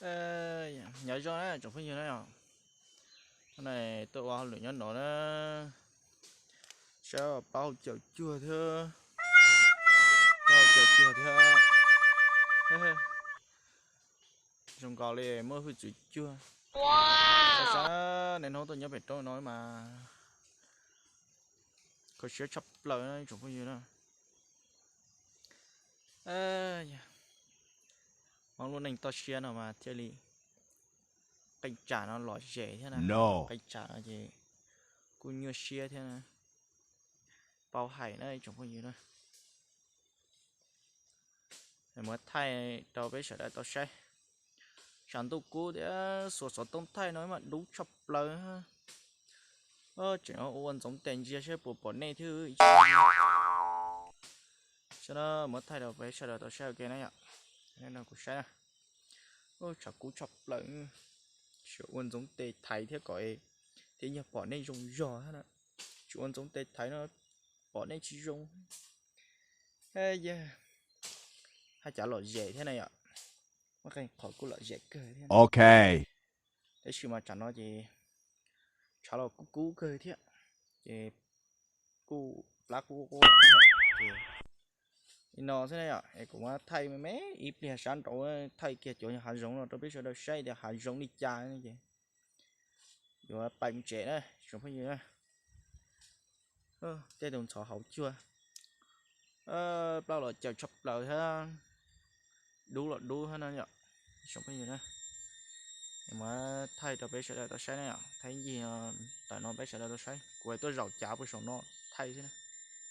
Nyob zoo na tsoom phooj ywg na, hnub no tuaj ua hauj lwm nyob no na, saib plaub hau caum cuag thiab, plaub hau caum cuag thiab, zoo nkaus li muaj hwj txwv cuag. Saib saib, niaj hnub tuaj nyob pem roob no mas kho siab tshaj plaws na tsoom phooj ywg na. Hmoob lub neej toj siab no mas thiaj li qeej tsam no lom zem thiab na. Qeej tsam no ces kuj nyuaj siab thiab na. Paub hais na tsoom phooj ywg na. Muab thaij rau peb sawv daws tau saib. Tshav ntuj kub thiab xuas xov tooj thaij no mas dub tshaj plaws. Tseem ua ntxoov tes ntsia saib puas pom nej thiab. Saib no muab thaij rau peb sawv daws tau saib ua ke na yom. No kuv saib na. Tshav kub tshaj plaws. Tseem ua ntxoov tes thaiv thiab kom thiaj yog pom nej zoo zog thiab na. Tsis ua ntxoov tes thaiv no pom nej tsis zoo. Yog haj cav lom zem thiab na yom. Muaj qee qhov kuj lom zem kawg thiab. Tab sis mas tsam no ces tshav los kub kub kawg thiab, ces kuj plab quaj quaj thiab. Ces li no xwb na yom, es kuv muab thaij me me ib pliag sab nraud, thaij kiag cov hav zoov no rau peb sawv daws saib tias hav zoov li cas ces yuav pais mus tsev na tsoom phooj ywg na. Tej tus ntxhov hauv cuag, plaub los caum tshaj plaws thiab, dub los dub thiab na yom tsoom phooj ywg na. Muab thaij rau peb sawv daws tau saib na yom, thaij ncig tawm no peb sawv daws tau saib, kuv tuaj zaum cav puag saum no thaij xwb na.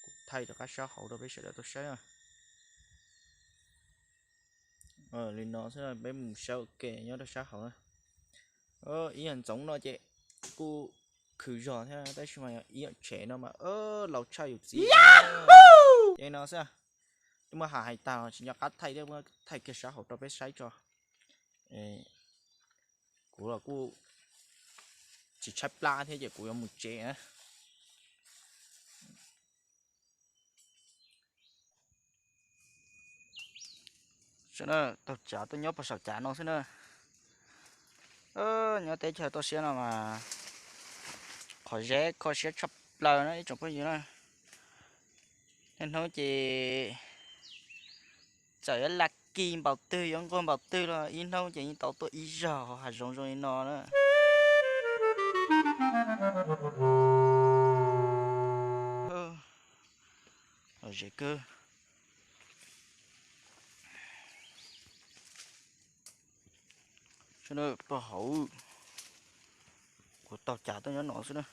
Kuv thaij rov qab sab hauv rau peb sawv daws tau saib na. Li no xwb peb mus saib ua ke nyob rau sab hauv na. Ib yam ntxoov no ces kuj khwv zog thiab tab sis mas ib yam tshev no mas laus tshaj yus txiv. Ces no xwb, twb muab hais hais tag tsis nco qab thaij thiab, muab thaij kiag sab hauv rau peb saib tso. Kuv los kuj tsis tshaib plab thiab ces kuv yuav mus tsev na. Saib na, taug cav tuaj nyob puag saum cav no xwb na. Nyob teb chaws toj siab no mas qhov zeb kho siab tshaj plaws na ib tsoom phooj ywg na. Niaj hnub ces txawm yuav laj kis npaum twg yuav nquag npaum twg los ib hnub ces yeej tau tuaj ib zaug hav zoov zoo li no na. Lom zem kawg. Saib na, puag hauv kuv taug cav tuaj nyob no xwb na.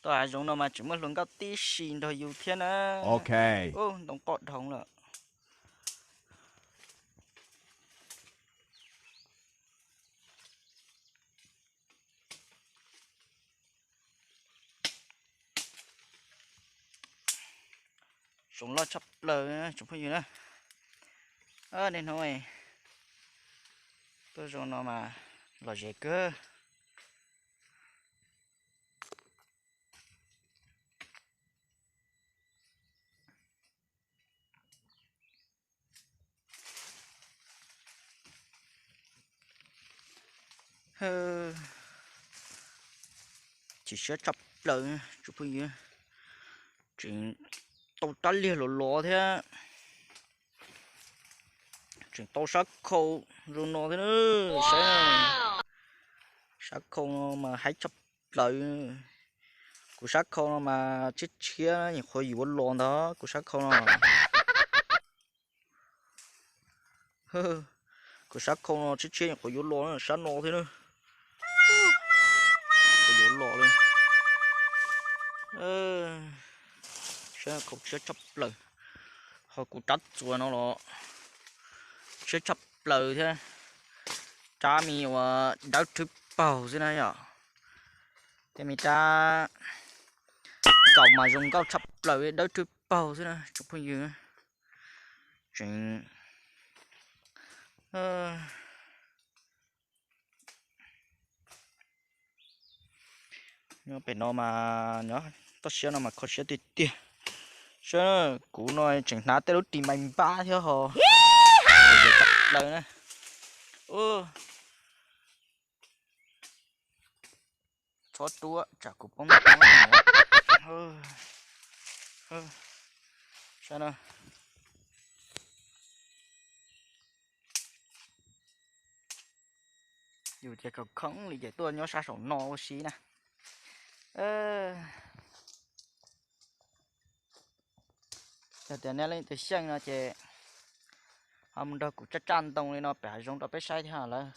Tuaj hav zoov no mas tseem muaj hluas nkauj tib si nrog yus thiab na. Ub, ntoo qoj dhau lawm. Zoov loj tshaj plaws tsoom phooj ywg na. Niaj hnub tuaj zoo no mas lom zem kawg. Chim siab tshaj plaws tsoom phooj ywg, tseem tau rab liag los los thiab, tseem tau sab khau zoo no thiab na. Saib, sab khau no mas haib tshaj plaws. Kuv sab khau no mas tshiab tshiab nyuam qhuav yuav los ntag kuv sab khau no. Kuv sab khau no tshiab tshiab nyuam qhuav yuav los sab no thiab na. Qhuav yuav los li. Sab khau tshiab tshaj plaws. Ho kuv rab txuas no los tshiab tshaj plaws thiab. Rab me uas dawb rhwb paug xwb na yom. Tej me rab kaum mas zoo nkauj tshaj plaws dawb rhwb paug xwb na tsoom phooj ywg. Tseem nyob pem no mas nyob toj siab no mas kho siab tiag tiag. Saib, kuv no tseem hnav tej lub ris mais npab thiab ho plaws na. Txhob ruab tsam kuv poob. Saib no, yus ces khov khoob li ces tuaj nyob sab saum no ua si na. Yog tias nej leej twg xyeej no ces ho mus nrog kuv tsaj tsaj ntoo li no pem hav zoov rau peb saib thiab lawm.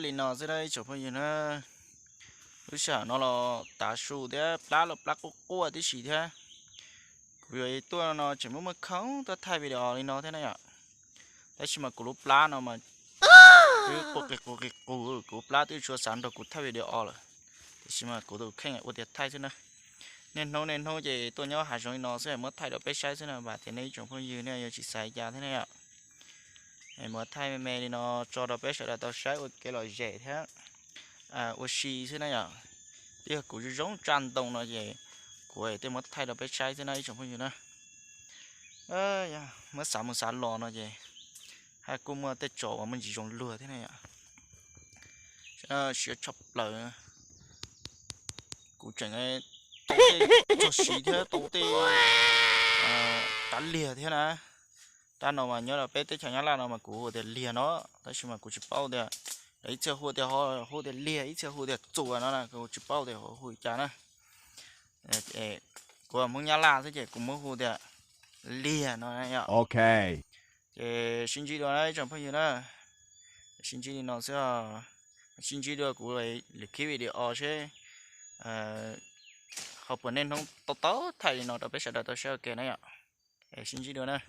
Li no xwb na ib tsoom phooj ywg na, lub sij hawm no los tav su thiab plab los plab quaj quaj tib si thiab. Kuv yuav tuaj no tseem muaj muaj khoom tuaj thaij video li no thiab na yom. Tab sis mas kuv lub plab no mas twb quaj qis qus qis qus, kuv plab twb tsis xav nrog kuv thaij video lawm. Tiam sis mas kuv tus kheej ua tiag thaij xwb na. Niaj hnub niaj hnub ces tuaj nyob hav zoov li no xwb muab thaij rau peb saib xwb na, vam tias nej ib tsoom phooj ywg nej yuav tsis xav cas thiab na yom. Muab thaij me me li no tso rau peb sawv daws tau saib ua kev lom zem thiab ua si xwb na yom. Twb yog kuv zoo zoo tsaj ntoo no ces kuv thiaj muab thaij rau peb saib xwb na ib tsoom phooj ywg na. Muab xav mus xav los no ces haj kuj muaj tej tsov uas muaj ntsis zoo luag thiab na yom. Siab tshaj plaws. Kuv tseem tau tej txog siv thiab tau tej rab liag thiab na. Rab no mas nyob rau peb teb chaws Nyab Laj no mas kuv hu tias liag no, tab sis mas kuv tsis paub tias, ib txhia hu tias, hu tias liag, ib txhia hu tias txuas no na, kuv tsis paub tias hu li cas na. Kuv Hmoob Nyab Laj xwb ces kuv muab hu tias liag no yom. Ces sib ntsib dua na ib tsoom phooj ywg na. Sib ntsib li no xwb. Sib ntsib dua kuv lwm khib video seb ho puas niaj hnub tau tau thaij li no rau peb sawv daws tau saib ua ke na yom. Sib ntsib dua na.